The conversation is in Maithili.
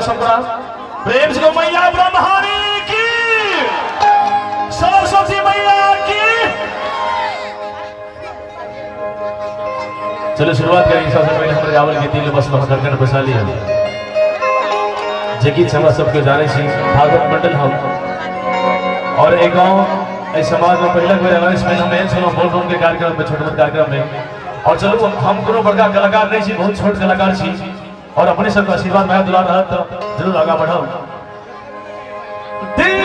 सब प्रणाम। प्रेम से कहो मैया ब्रह्माणी की, सरस्वती मैया की। चलो शुरुआत करेंगे। सबसे पहले हमारे रावल के दिल बस धड़कन बसा लिया जे गीत हमरा सबके जाने छी भागवत मंडल हम और एक गांव एहि समाज में पहिलक बेर अनाउंसमेंट हम एहन छलहुँ बोलबम के कार्यक्रम में, छोट मोट कार्यक्रम में। और चलू, हम कोनो बड़का कलाकार नहीं छी, बहुत छोट कलाकार छी और अपने सबके आशीर्वाद माया दुलार रहत तो जरूर आगा बढ़ब। दिल